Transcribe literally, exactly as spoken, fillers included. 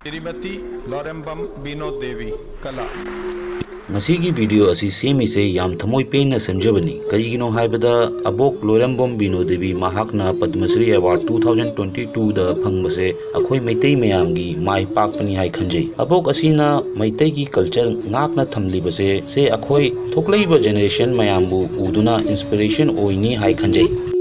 ꯁ꯭ꯔꯤꯃꯇꯤ ꯂꯣꯔꯦꯝꯕꯝ ꯕꯤꯅꯣ ꯗꯦꯕꯤ, ꯀꯂꯥ꯫ ꯉꯁꯤꯒꯤ ꯚꯤꯗꯤꯑꯣ ꯑꯁꯤ ꯁꯦꯝꯃꯤꯁꯦ ꯌꯥꯝ ꯊꯃꯣꯏ ꯄꯦꯟꯅ ꯁꯦꯝꯖꯕꯅꯤ꯫ ꯀꯔꯤꯒꯤꯅꯣ ꯍꯥꯏꯕꯗ ꯑꯕꯣꯛ ꯂꯣꯏꯔꯝꯕꯝ ꯕꯤꯅꯣ ꯗꯦꯕꯤ ꯃꯍꯥꯛꯅ Padma Shri award two thousand twenty ꯇꯨꯗ ꯐꯪꯕꯁꯦ ꯑꯩꯈꯣꯏ ꯃꯩꯇꯩ ꯃꯌꯥꯝꯒꯤ ꯃꯥꯏ ꯄꯥꯛꯄꯅꯤ ꯍꯥꯏ ꯈꯟꯖꯩ꯫ ꯑꯕꯣꯛ ꯑꯁꯤꯅ ꯃꯩꯇꯩꯒꯤ ꯀꯜꯆꯔ ꯉꯥꯛꯅ ꯊꯝꯂꯤꯕꯁꯦ ꯁꯦ ꯑꯩꯈꯣꯏ ꯊꯣꯛꯂꯛꯏꯕ ꯖꯦꯅꯦꯔꯦꯁꯟ ꯃꯌꯥꯝꯕꯨ ꯎꯗꯨꯅ ꯏꯟꯁꯄꯤꯔꯦꯁꯟ ꯑꯣꯏꯅꯤ ꯍꯥꯏ ꯈꯟꯖꯩ꯫